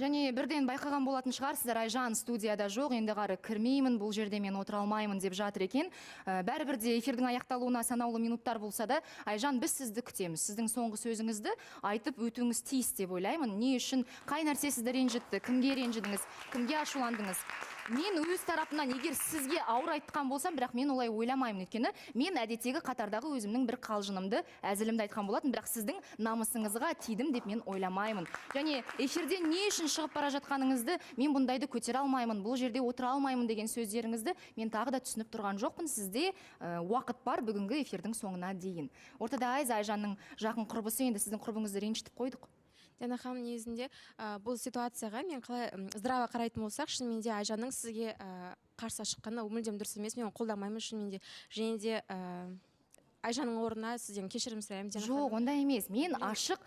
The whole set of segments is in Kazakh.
Және бірден байқаған болатын шығарсыздар, Айжан студияда жоқ, енді қары кірмеймін, бұл жерде мен отыра алмаймын деп жатыр екен. Бәрібір де эфирдің аяқталуына санаулы минуттар болса да, Айжан, біз сізді күтеміз. Сіздің соңғы сөзіңізді айтып өтуіңіз тиіс деп ойлаймын. Не үшін, қай нәрсе сізді ренжітті, кімге ренжідіңіз, кімге ашуландыңыз? Мен өз тарапымнан егер сізге ауыр айтқан болсам, бірақ мен олай ойламаймын, өйткені мен әдеттегі қатардағы өзімнің бір қалжынымды, әзілімді айтқан болатын, бірақ сіздің намысыңызға тидім деп мен ойламаймын. Және эфирден не үшін шығып бара жатқаныңызды, мен бұндайды көтере алмаймын, бұл жерде отыра алмаймын деген сөздеріңізді мен тағы да түсініп тұрған жоқпын. Сізде уақыт бар бүгінгі эфирдің соңына дейін. Ортада Айза, Айжанның жақын құрбысы, енді сіздің құрбыңызды ренжітіп қойдық. Диана ханым, негізінде бұл ситуацияға мен қалай здраво қарайтын болсақ, шынымен де Айжанның сізге қарсы шыққаны ол мүлдем дұрыс емес, мен оны қолдамаймын шынымен де. Және де Айжанның орнына сізден кешірім сұраймын, Диана Жоқ, ханым. ондай емес. Мен ашық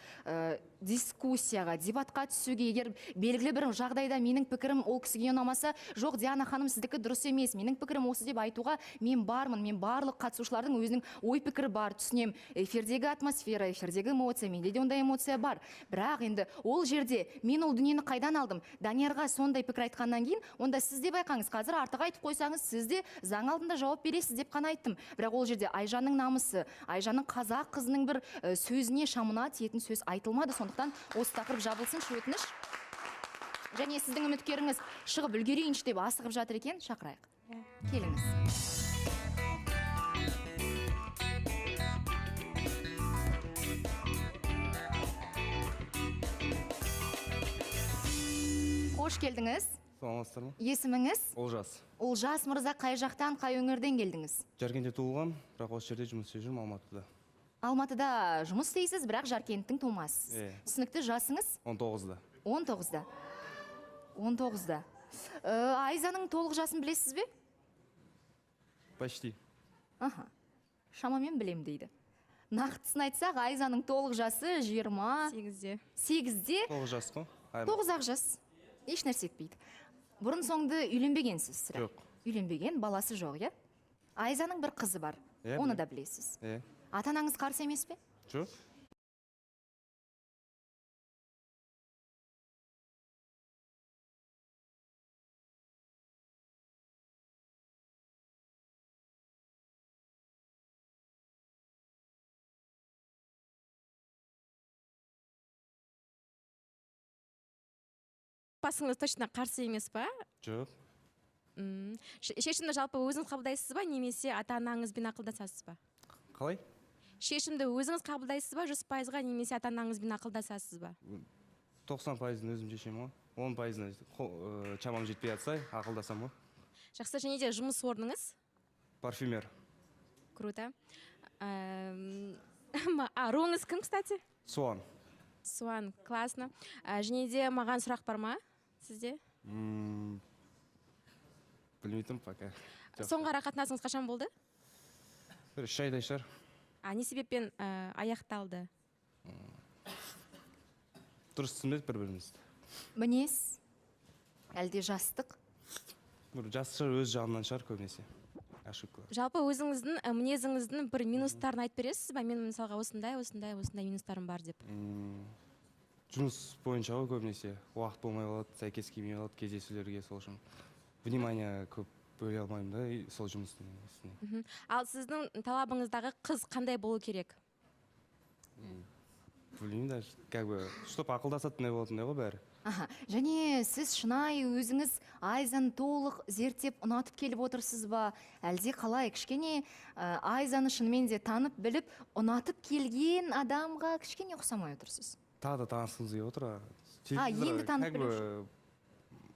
дискуссияға, дебатқа түсуге, егер белгілі бір жағдайда менің пікірім ол кісіге ұнамаса, жоқ, Диана ханым, сіздікі дұрыс емес, менің пікірім осы деп айтуға мен бармын. Мен барлық қатысушылардың өзінің ой пікірі бар, түсінемін. Эфирдегі атмосфера, эфирдегі эмоция, менде де ондай эмоция бар. Бірақ енді ол жерде мен ол дүниені қайдан алдым? Даниярға сондай пікір айтқаннан кейін, онда сіз де байқаңыз, қазір артық айтып қойсаңыз, сіз де заң алдында жауап бересіз деп қана айттым. Бірақ ол жерде Айжанның намысы, Айжанның қазақ қызының бір сөзіне, шамына тиетін сөз айтылмады. Сондықтан осы тақырып жабылсыншы, өтініш. Және сіздің үміткеріңіз шығып үлгерейінші деп асығып жатыр екен, шақырайық. Келіңіз. Қош келдіңіз. Саламатсыздар ма? Есіміңіз? Олжас. Олжас мырза, қай жақтан, қай өңірден келдіңіз? Жаркентте туылғам, бірақ осы жерде жұмыс істеп жүрмін, Алматыда. Алматыда жұмыс істейсіз, бірақ Жаркенттің тумасысыз. Иә. Түсінікті, жасыңыз? 19-да. 19-да. 19-да. Айзаның толық жасын білесіз бе? Почти. Аха. Шамамен білем дейді. Нақтысын айтсақ, Айзаның толық жасы жиырма сегізде. сегізде. Тоғыз жас қой. Айырма. Тоғыз ақ жас. Еш нәрсе етпейді. Бұрын соңды үйленбегенсіз, сірә? Жоқ. Үйленбеген, баласы жоқ, иә? Айзаның бір қызы бар. Иә, Оны білемін. да білесіз. Иә. Ата-анаңыз қарсы емес пе? Жоқ. Отбасыңыз точно қарсы емес па? Жоқ. Шешімді жалпы өзіңіз қабылдайсыз ба, немесе ата-анаңызбен ақылдасасыз ба? Қалай? Шешімді өзіңіз қабылдайсыз ба 100%-ға, немесе ата-анаңызбен ақылдасасыз ба? Тоқсан пайызын өзім шешемін ғой. Он пайызына шамам жетпей жатса, ақылдасам ғой. Жақсы, және де жұмыс орныңыз? Парфюмер. Круто. Руыңыз кім, кстати? Суан. Суан, классно. Және де маған сұрақ бар ма сізде? Білмей тұрмын пока. Жоқ. Соңғы ара қатынасыңыз қашан болды? Бір үш айдай шығар. Не себеппен аяқталды? Дұрыс түсінбедік бір-бірімізді. Мінез? Әлде жастық? Бір жас шығар, өз жағымнан шығар көбінесе. Ошибка. Жалпы өзіңіздің мінезіңіздің бір минустарын айтып бересіз ба? Мен мысалға осындай, осындай, осындай минустарым бар деп. Жұмыс бойынша ғой көбінесе. Уақыт болмай қалады, сәйкес келмей қалады кездесулерге, сол үшін внимание көп бөле алмаймын да, и сол жұмыстың үстіне. Ал сіздің талабыңыздағы қыз қандай болу керек? Білмеймін даже, чтоб ақылдасатындай болатындай ғой бәрі. Аха. Және сіз шынайы өзіңіз Айзаны толық зерттеп ұнатып келіп отырсыз ба? Әлде қалай? Кішкене Айзаны шынымен де танып біліп ұнатып келген адамға кішкене ұқсамай отырсыз. Тағы да танысқымыз келіп отыр, а. А, Телевизор, енді танып как бы,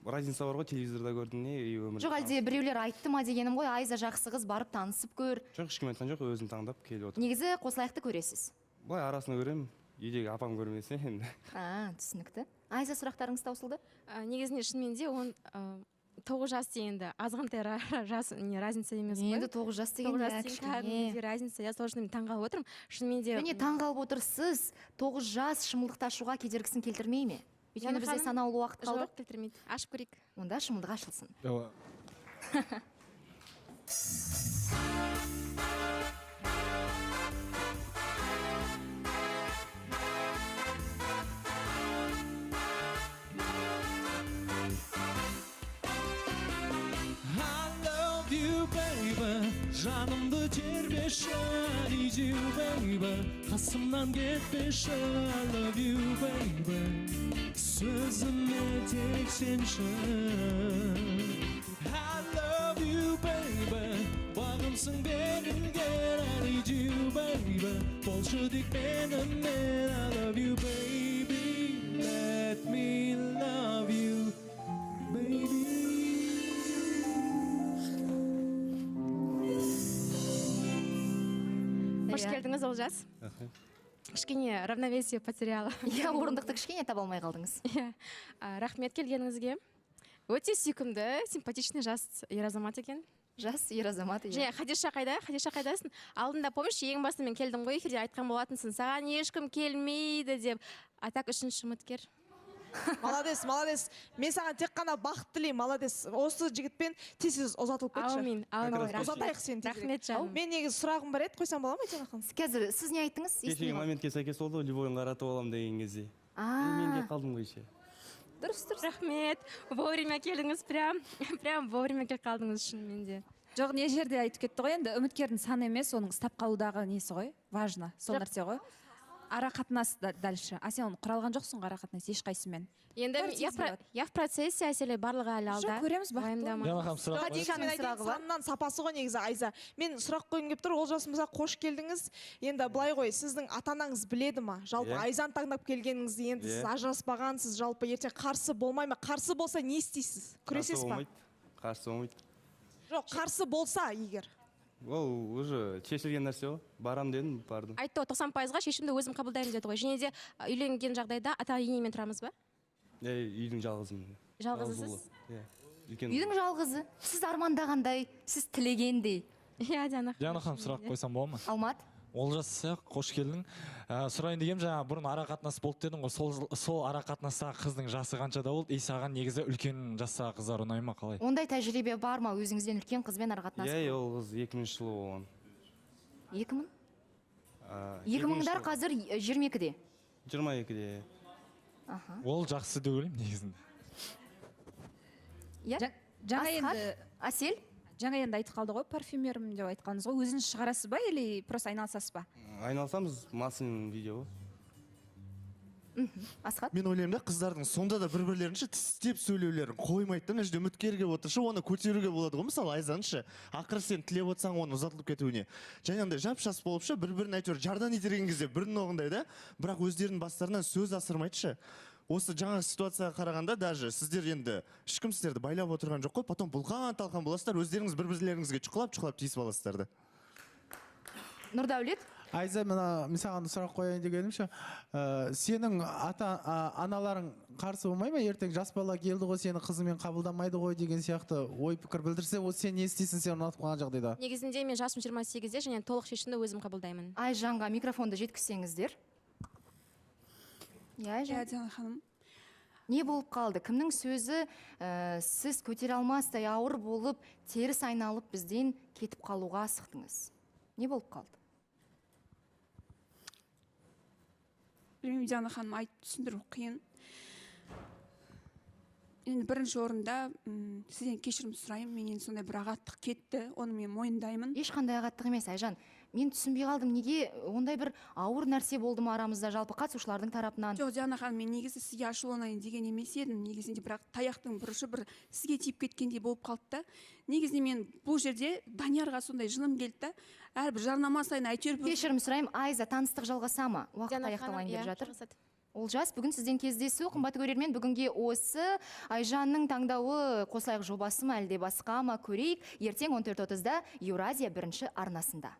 разница бар ғой, телевизорда көрдім не, и өмірде Жоқ, әлде таныстым. біреулер айтты ма дегенім ғой, Айза жақсы қыз, барып танысып көр. Жоқ, ешкім айтқан жоқ, өзім таңдап келіп отырмын. Негізі қосылайықты көресіз. Былай арасында көремін, үйдегі апам көрмесе енді. А, түсінікті. Айза, сұрақтарыңыз таусылды? Негізінде шынымен де 9 жас дегенді азғантай жас, не, разница емес қой. Енді 9 жас деген 9 жас иә, деген кішкене. кәдімгідей разница, иә, сол үшін мен таңғалып отырмын. Шынымен де Және таңғалып отырсыз, 9 жас шымылдықты ашуға кедергісін келтірмей ме? Өйткені Яна бізде ханым, санаулы уақыт қалды. Жоқ, келтірмейді. Ашып көрейік. Онда шымылдық ашылсын. Давай. love you, baby. Жанымды тербеші. I need you, baby. Қасымнан кетпеші. I love you, baby. Сөзіме тек сенші. I love you, baby. Бағымсың берілген. I need you, baby. Болшы тек менімен. I love you, baby. Let me love you, baby. Қош келдіңіз, Олжас. Кішкене равновесие потеряла. Иә, орындықты кішкене таба алмай қалдыңыз. Иә. Рахмет келгеніңізге. Өте сүйкімді, симпатичный жас ер азамат екен. Жас ер азамат, иә. Және Хадиша қайда? Хадиша, қайдасың? Алдында, помнишь, ең басында мен келдім ғой эфирде, айтқан болатынсың, саған ешкім келмейді деп. А так үшінші үміткер. Молодец, молодец! Мен саған тек қана бақыт тілеймін. Молодец! Осы жігітпен тез тез ұзатылып кетші. Әумин, әумин. Как раз. Ұзатайық сені тезірек. Рахмет, жаным. Мен негізі сұрағым бар еді, қойсам бола ма, Диана ханым? Қазір сіз не айттыңыз? Кешегі Естімей қалдым. Моментке сәйкес болды ғой, любойын қаратып аламын деген кезде. И мен келіп қалдым ғой еще. Дұрыс, дұрыс. Рахмет, вовремя келдіңіз, прям прям вовремя келіп қалдыңыз шынымен де. Жоқ, не жерде айтып кетті ғой енді, үміткердің саны емес, оның ұстап қалудағы несі ғой важно, сол Жоқ. нәрсе ғой, ара қатынас дальше. А сен оны құра алған жоқсың ғой, ара қатынас ешқайсысымен. Енді Бәрі я, тез в болады. Я в процессе, Әселе, барлығы әлі алда. Жоқ, көреміз, бақытты. Уайымдама. Диана ханым, сұрақ бар. Хадиша, мен Хадишаның айтайын, сұрағы бар. санынан сапасы ғой негізі. Айза, мен сұрақ қойғым келіп тұр. Олжас мырза, қош келдіңіз. Енді былай ғой, сіздің ата анаңыз біледі ма жалпы Иә. Айзаны таңдап келгеніңізді? Енді сіз Иә. ажыраспағансыз, жалпы ертең қарсы болмай ма? Қарсы болса, не істейсіз? Күресесіз Қарсы ба? болмайды, қарсы болмайды. Жоқ, қарсы болса егер. Ол уже шешілген нәрсе ғой, барам дедім, бардым. Айтты ғой, 90%-ға шешімді өзім қабылдаймын деді ғой. Және де үйленген жағдайда ата енемен тұрамыз ба? Е, үйдің жалғызымын. Жалғызысыз? Жалғыз ұлы. Иә, үлкен. Үйдің жалғызы. Сіз армандағандай, сіз тілегендей. Иә, Диана. Диана ханым, сұрақ қойсам бола ма? Алмат. Олжас, қош келдің. Сұрайын дегенім, жаңа бұрын ара қатынас болды дедің ғой, сол ара қатынастағы қыздың жасы қаншада болды? И саған негізі үлкен жастағы қыздар ұнай ма, қалай? Ондай тәжірибе бар ма, өзіңізден үлкен қызбен арақатынас? Иә, ол қыз 2000 жылы болған. 2000? А, Екі мыңдар қазір 22-де. 22-де. Ол жақсы деп ойлаймын негізінде. Иә. Жаңа Асхат, енді Әсел. Жаңа енді айтып қалды ғой, парфюмермін деп айтқаныңыз ғой. Өзіңіз шығарасыз ба или просто айналысасыз ба? Айналысамыз, масляный видео ғой. Асхат. Мен ойлаймын да, қыздардың сонда да бір бірлерін ше тістеп сөйлеулерін қоймайды да. Мына жерде үміткер келіп отыр ше, оны көтеруге болады ғой. Мысалы, Айзаны ше, ақыры сен тілеп отырсаң оның ұзатылып кетуіне, және андай жап жас болып ше, бір бірін әйтеуір жардан итерген кезде бірінің оғындай да, бірақ өздерінің бастарынан сөз асырмайды ше. Осы жаңағы ситуацияға қарағанда, даже сіздер енді, ешкім сіздерді байлап отырған жоқ қой, потом бұлқан талқан боласыздар, өздеріңіз бір бірлеріңізге шұқылап шұқылап тиісіп аласыздар да. Нұрдәулет. Айза, мына мен саған сұрақ қояйын дегенім ше, сенің ата аналарың қарсы болмай ма? Ертең жас бала келді ғой, сені қызымен қабылдамайды ғой деген сияқты ой пікір білдірсе, ол сен не істейсің, сен ұнатып қалған жағдайда? Негізінде мен жасым 28-де және толық шешімді өзім қабылдаймын. Айжанға микрофонды жеткізсеңіздер. Иә, Айжан. Иә, Диана ханым. Не болып қалды? Кімнің сөзі сіз көтере алмастай ауыр болып, теріс айналып, бізден кетіп қалуға асықтыңыз? Не болып қалды? Білмеймін, Диана ханым, айтып түсіндіру қиын. Енді бірінші орында сізден кешірім сұраймын. Менен сондай бір ағаттық кетті, оны мен мойындаймын. Ешқандай ағаттық емес, Айжан. Мен түсінбей қалдым, неге ондай бір ауыр нәрсе болды ма арамызда, жалпы қатысушылардың тарапынан? Жоқ, Диана ханым, мен негізі сізге ашуланайын деген емес едім негізінде, бірақ таяқтың бұрышы бір сізге тиіп кеткендей болып қалды да. Негізінде мен бұл жерде Даниярға сондай жыным келді да, әрбір жарнама сайын әйтеуір бір Кешірім сұраймын, Айза, таныстық жалғаса ма? Уақыт Диана ханым, аяқталайын деп иә, жатыр. жалғасады. Олжас, бүгін сізден кездесу. Қымбатты көрермен, бүгінге осы. Айжанның таңдауы «Қосылайық» жобасы ма, әлде басқа ма, көрейік. Ертең 14.30-да Еуразия бірінші арнасында.